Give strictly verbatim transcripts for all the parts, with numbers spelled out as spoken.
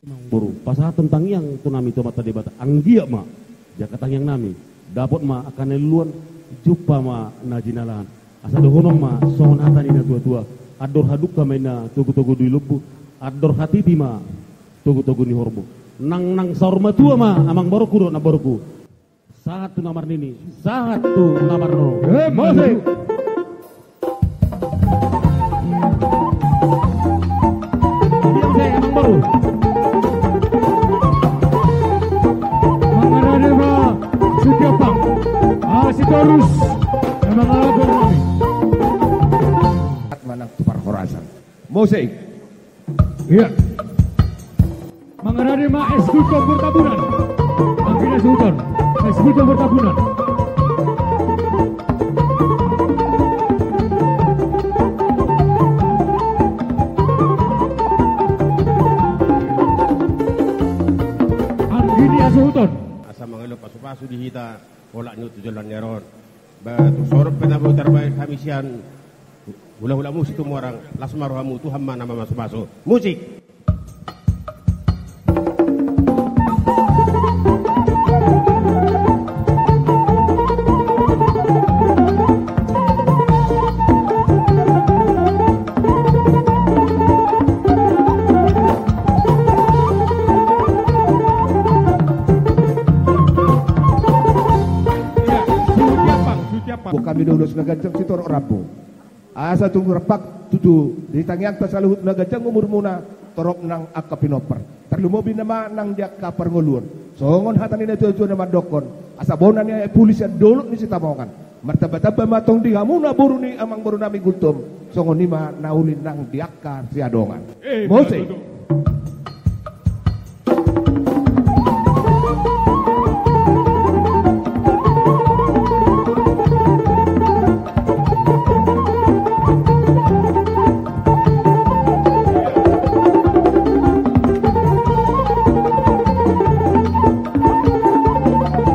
Boru, pasahathon tangiang tu nami tu Amanta Debata, anggiat ma di angka tangiang nami dapot ma angka na niluluan, jumpa ma na jinalahan. Asa dohonon ma songon hata ni na tua-tua: Andor hadungka ma inna togu-togu ni lombu, andor hatiti ma togu-togu ni horbo. Nang, nang saur matua ma amang borungku dohot namborungku. Sahat tu na marnini, sahat tu na marnono. Eh, musik. Diam saja, Bang Boru. Mangarade ma Sitiapang, ah, Sitorus, emang ala gor nami. Manang tu parhorasan. Musik. Iya. Mangarade ma Eskultor Pertambunan. Anggi na suhuton. Eskultor Pertambunan. Anggi na suhuton. Asa mangalehon pasu-pasu di hita, holan ni tu joloan ni ari on. Ba, tung songon on pe na boi tarbahen hami sian hula-hula musik Humuarang, las ma rohamu, Tuhan ma na mamasu-masu. Musik. Iya, suhu tiap, Bang, suhu tiap, Bang. Buat hami do ulos na ganjang sitorop rambu. Asa tung rap tutu di tangiangta saluhut na ganjang umurmuna, torop nang angka pinompar. Tarlumobi nama nang di angka parngoluon. Songon hata ni na tua-tua na mandokkon: Asa bona ni aek puli sian dolok ni Sitamongan. Martamba-tamba ma tong di hamuna boru ni amang boru nami Gultom. Songon i ma na uli nang di angka siadongan. Eh, musik. Betul.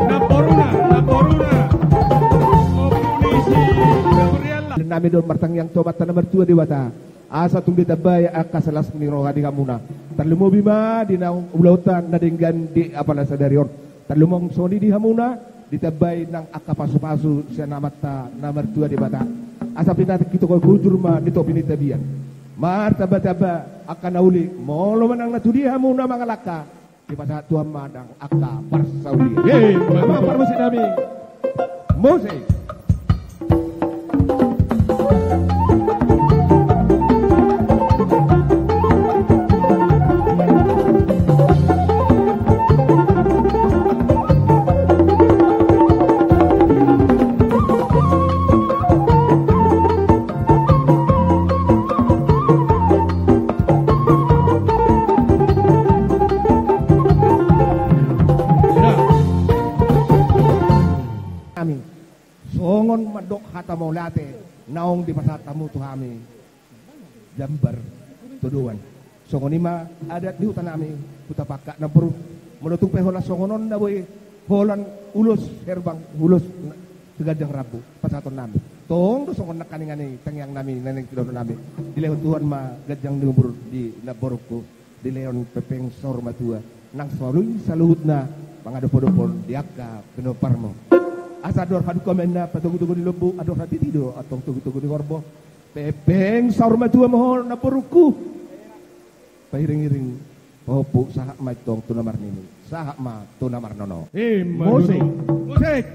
Namboruna, namboruna. Komisi Gabriela. Nami do martangiang tu Amanta na martua Debata. Asa tung ditambai angka las ni roha di hamuna. Tarlumobi ma di naung ulaonta na denggan di apala sadari on. Tarlumobi songon i di hamuna, ditambai nang angka pasu-pasu sian Amanta na martua Debata. Asa pinantikhon hujur ma di topi ni tapian. Martamba-tamba angka na uli, molo manang na tu dia hamuna mangalangka, dipasahat Tuhan ma nang angka parsaulian. Ye, memang parmusik nami. Musik. Nami, songon mandok hata mauliate naung dipasahat hamu tu hami, jambar todoan. Songon i ma adat ni huta nami, huta Pangkal, namboru. Molo tung pe holan songon on na boi, holan ulos herbang, ulos na, siganjang rambu pasahaton nami. Tong do songon nangkiningan i tangiang nami na naeng sidohonon nami. Dilehon Tuhan ma ganjang ni umur di namborungku, dilehon hepeng saur matua, nang songon i saluhutna pangadopodopan di angka pinomparmu. Asa andor hadungka ma inna patogutogu ni lombu, andor hatiti do antong togutogu ni horbo. Hepeng saur matua ma ho namborungku. Pairingiring pahompu, sahat ma antong tu na marnini, sahat ma tu na marnono. Ima tutu. Musik. Musik.